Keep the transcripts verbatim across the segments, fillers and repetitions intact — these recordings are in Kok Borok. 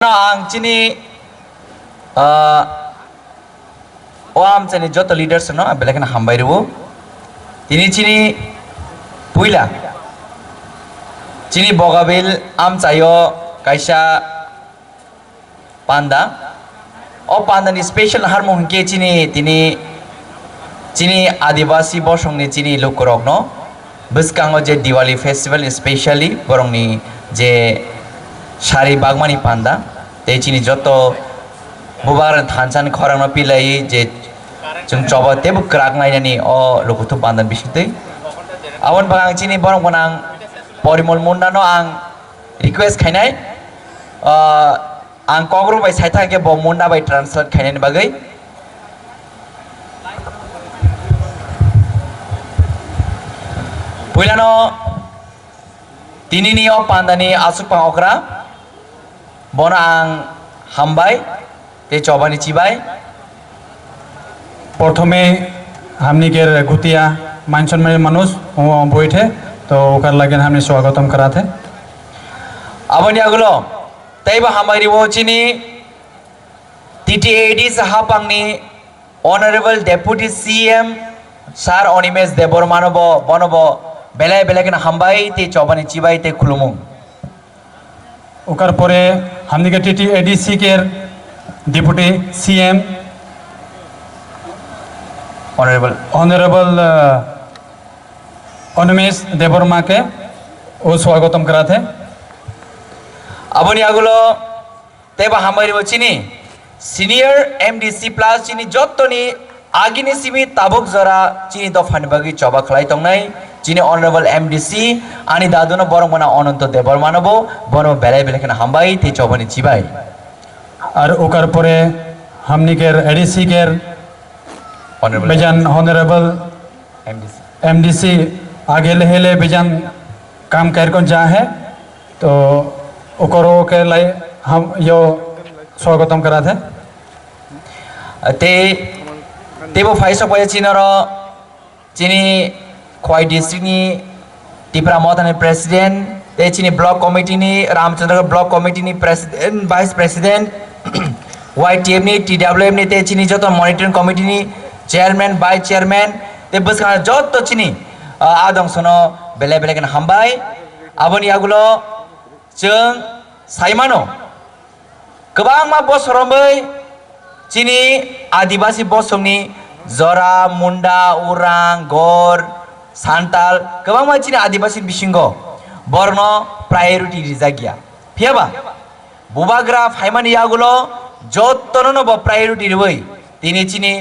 No, ang chini, ah, o amchaini joto leaders no ang belai kheno hambai rwo. Tini chini puila chini Bogabil amchaio kaisa panda. O panda ni special harmung hwnkhe chini tini chini Adibasi bosongni chini lukurokno bwskango je Diwali festival, specially borokni je sari bagmani panda, tei chini joto bubagrani thansa ni khorang no pilai je chwng choba teibo kwrak nainani o lukuthum panda ni bisingtwi. Aboni bagwi ang chini borok gwnang Porimol Munda no ang request khainai, ah, ang kokrok bai saithak khe bo Munda bai translate khainani bagwi. Puilano tinini o pandani aswk pang okra, bono ang hambai tei chobani chibai. প্রথমে হামনিকের গুতিয়া মানসম্মানী মানুষ ও বইঠে, তো ওকার লাগেন হামনি স্বাগতম করাতে। Aboni agulo teibo hambai riwo chini T T A D C hapangni Honorable Deputy C M Sir Animesh Debbarma no bo, bono bo belai belai kheno hambai tei chobani chibai tei khulumung. ওকার পরে হামনিকে TT ADC কের deputy CM Honorable. Honourable আহ, অনিমেষ দেববর্মাকে ও স্বাগতম করাতে। Aboni agulo teibo hambai riwo chini senior M D C plus chini jottoni agini simi tabuk jora chini dophani bagwi choba khlai tongnai chini Honorable M D C ani daduno borok mano Ananto Debbarmano bo bono belai belai kheno hambai tei chobani chibai. আর ওকার পরে হামনিকের এডিসি কের Honorable বেজান honourable M D C. MDC আগে লেহেলে বেজান কাম কার কোন যা হে, তো ওকরো কে লাই হাম ইয়ো স্বাগতম করাতে। Tei teibo phai sok pai chini oro chini Khowai district ni Tipra Motha ni president tei chini block committee ni Ramchandra block committee ni president, vice president, Y T F ni, T W F ni tei chini joto monitoring committee ni chairman, vice chairman tei bwskango joto chini, ah, adong sono belai belai kheno hambai. Aboni agulo chwng saimano kwbangma bosor romwi chini Adibasi bosongni Jora, Munda, Orang, Gor, Santal kwbangma chini Adibasi bisingo borokno priority rijak ya. Phiyaba bubagra phaimani yagulo jottono no bo priority riwi tini chini,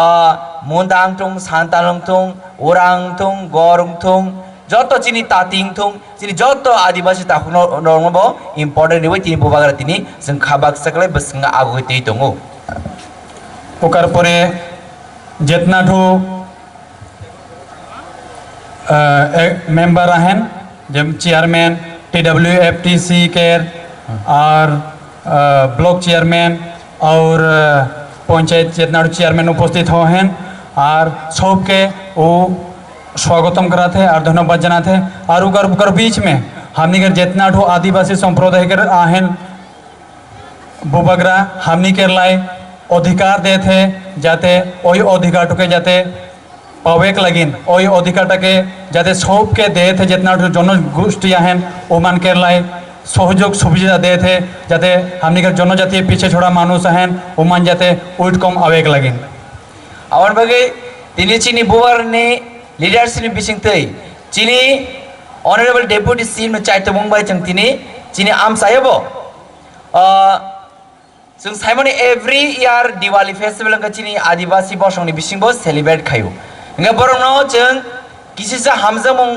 ah, Munda wngthung, Santal wngthung, Orang wngthung, Gor wngthung, joto chini Tati wngthung, chini joto Adibasi takhukno, norokno bo important riwi tini bubagra tini chwng kha baksa khlai bwskango agugwi twi tongo. ওকার পরে যেতনা ঠু আহ, এ-, মেম্বার আহেন, যেমন চেয়ারম্যান, টিডাব্লিউএফটিসি কের, আর, আহ, block chairman, আর, আহ, পঞ্চায়েত চেতনার চেয়ারম্যান উপস্থিত হয়েন, আর সবকে ও স্বাগতম করাতে আর ধন্যবাদ জানাতে, আর উকার, উকার बीच में हमनी के जितना ठो आदिवासी संप्रदाय के आहेन, বুবাগ্রা হামনি কেরলাই অধিকার দেথে, যাতে ওই অধিকারটাকে যাতে পাওয়েক লাগিন, ওই অধিকারটাকে যাতে সবকে দেথে, যেতনা জনগোষ্ঠী আহেন ওমান কেরলাই সহযোগ সুবিধা দেথে, যাতে হামনিকার জনজাতি পিছে ছড়া মানুষ আহেন ওমান যাতে উইটকম আওয়েক লাগিন। Aboni bagwi tini chini bubarni leaders ni bisingtwi chini Honorable Deputy C M ni chaitomung bai chwng tini chini amchaio bo, ah, chwng saimani every year Diwali festival wngkha chini Adibasi bosongni bisingbo celebrate khaio. Hwnkhe borokno chwng kisisa hamjakmung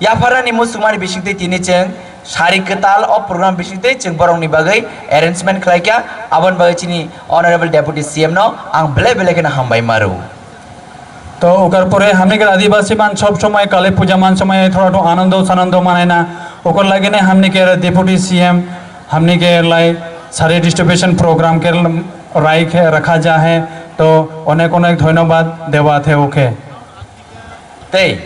yapharnani muchungmani bisingtwi tini chwng sari kwtal o program bisingtwi chwng borokni bagwi arrangement khlaikha, aboni bagwi chini Honorable Deputy C M no ang belai belai kheno hambai ma rwo. তো ওকার পরে হামনিকার আদিবাসী মান সব সময় কালী পূজা মান সময় থোড়া একটু আনন্দ সানন্দ মানায় না, ওকর লাগে না হামনিকার ডেপুটি সিএম হামনিকার লাই সারি ডিস্ট্রিবিউশন প্রোগ্রাম কে রাইখে রাখা যা হে। তো অনেক অনেক ধন্যবাদ দেওয়া থে ওকে। Tei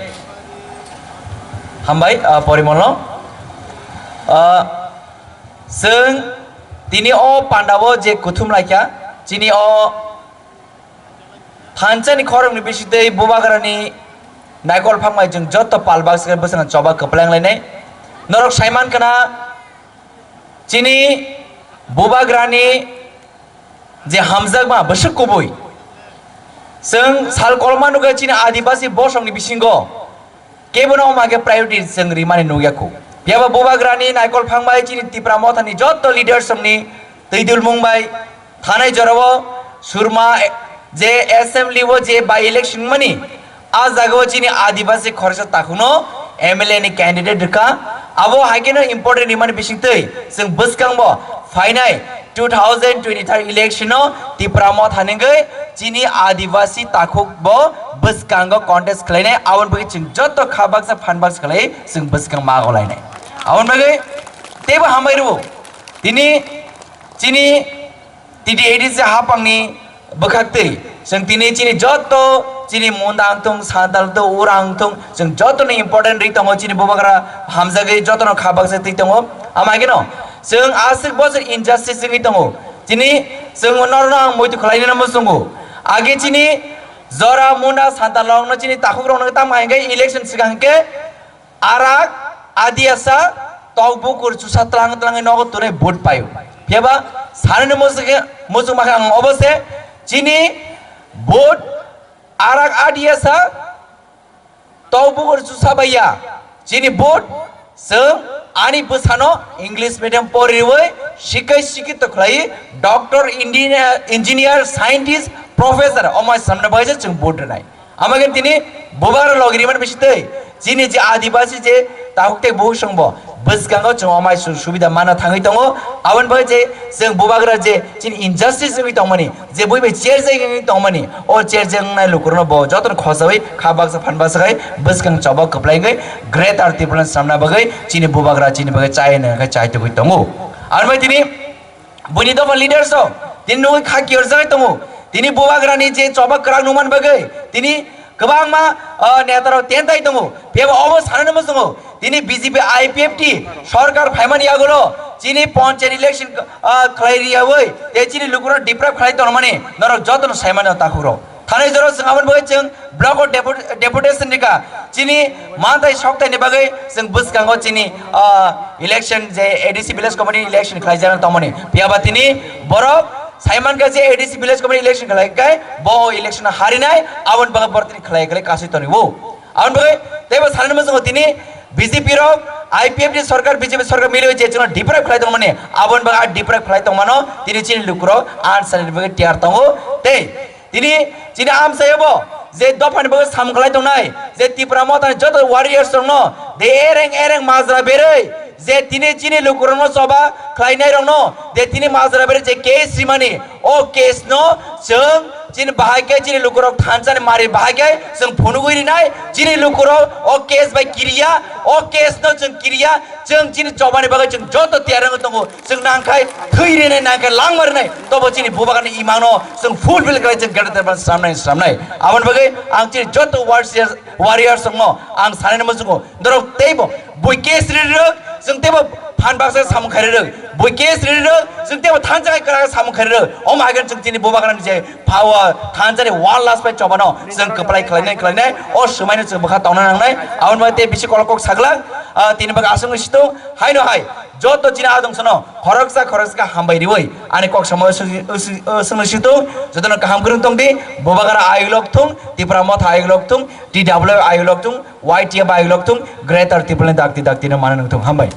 hambai, ah, Porimolno, ah, chwng Tini o pandao je kuthum laikha, chini o thansa ni khoroknwi bisitwi bubagrani naikol phangbai chwng jotto pal baksa bwskango choba kwplai wnglainai. Norok saiman khna chini bubagrani je hamjakma bwswk kubui. Chwng sal kolma nukha chini Adibasi bosongni bisingo kebono omo khe priority chwng rimani nukya khu. Phiyaba bubagrani naikol phangbai chini Tipra Mothani jotto leaders rokni twi dulmung bai thanai jorao Surma je assembly o je by election mani, a jagao chini Adibasi khoroksa takhukno M L A ni candidate rwkha. Abo hai kheno important rimani bisingtwi chwng bwskango phainai two thousand twenty-three election o Tipra Motha ningwi chini Adibasi takhuk bo bwskango contest khlainai, aboni bagwi chwng jotto kha baksa phan baksa khlai chwng bwskang mago lainai. Aboni bagwi teibo hambai rwo. Tini chini T T A D C hapangni bwkhaktwi chwng tini chini jotto chini Munda wngthung, Santal wngthung, Ura wngthung, chwng jotto ni important ri tongo chini bubagra hamjagwi jotto no kha baksa twi tongo. Ama geno chwng aswk bosor injustice wngwi tongo. Tini chwng norno ang muitu khlainani muchungo. Age chini jora Munda Santal rokno chini takhuk rokno tamo hingke election swkang hingke arak, adiasa, tok bukur chusa tlang tlang nogo tunai vote paio. Phiyaba sanani muchung muchung makha ang obo se chini vote arak adiasa tok bukur chusa baiya chini vote chwng ani bwsano English medium poriwi sikai sikito khlai doctor, engineer, engineer, scientist, professor omai samna bai chwng vote rwnai. Ama khe tini bubagra logi rimani bisitwi chini je Adibasi je takhuk tei buhuk songbo bwskango chwng omai su-, subida mana thangwi tongo. Aboni bagwi je chwng bubagra je chini injustice wngwi tongmani, je bui bai cherjak wngwi tongmani, o cherjak wngnai lukurokno bo jotono khosawi kha baksa phan baksa khai bwskang choba kwplai wngwi Greater Tripura samna bagwi chini bubagra chini bagwi chai hwnwi khai chai tugwi tongo. Aboni bagwi tini Buini dopha leaders rok tini nugwi kha kiyorjagwi tongo. Tini bubagrani je choba kwrak nukmani bagwi tini kwbangma, ah, neta rok tentai tongo. Phiyaba obo sanani muchungo tini B J P I P F T sorkar phaimani yagulo chini panchayat election, ah, khlai riyawi tei chini lukurok deprive khlai tongmani norok jotono saimano takhuk rok. Thanai jora chwng aboni bagwi chwng block o depu-, deputation rikha. Chini manthai soktaini bagwi chwng bwskango chini, ah, election je A D C village committee election khlaijak tongmani. Phiyaba tini borok saimankha je A D C village committee election khlai kai bo election harinai aboni bagwi borok tini khlai khlai kasui tonwi o. Aboni bagwi teibo sanani muchungo tini B J P rok I P F T sorkar B J P sorkar milwi je chwngno deprive khlai tongmani aboni bagwi a deprive khlai tongmano tini chini lukurok ansani bagwi tiyar tongo tei Tini chini amchaio bo je dophani bagwi samung khlai tongnai, je Tipra Mothani joto warriors rokno de ereng ereng majra berwi, je tini chini lukurokno choba khlainai rokno de tini majra berwi je case rimani, o case no chwng chini bahai khe chini lukurok thansani mari bahai khe chwng phunugwi rinai, chini lukurok o case bai kiriya, o case no chwng kiriya, chwng chini chobani bagwi chwng joto tiyar wngwi tongo. Chwng nangkhai thwi rinai, nangkhai langma rinai, tobo chini bubagrani imangno chwng fulfill khlai chwng greater than sramnai, sramnai. Aboni bagwi ang chini joto warriors, warriors rokno ang sanani muchungo, norok teibo bui case ri rwk, chwng teibo phan baksa samung khai rwk, bui case ri rwk, chwng teibo thansa khai kwrak samung khai rwk. Omo hai khe chwng chini bubagrani je power thansani wall last bai chobano chwng kwplai khlainai, khlainai, o swmaino chwng bwkha tongna nangnai. Aboni bagwi tei bisi kolok kok saglak, ah, tini bagwi aswk wngwi situng, haino hai joto chini adong sono khoroksa khoroksa hambai riwi ani kok samo swng-, swng-, swngwi situng, jotono kaham kwrwng tong di, bubagra ayuk lok thung, Tipra Motha ayuk lok thung, T W ayuk lok thung, Y T F ayuk lok thung, Greater Tipraland dakti dakti no mana nung thung. Hambai.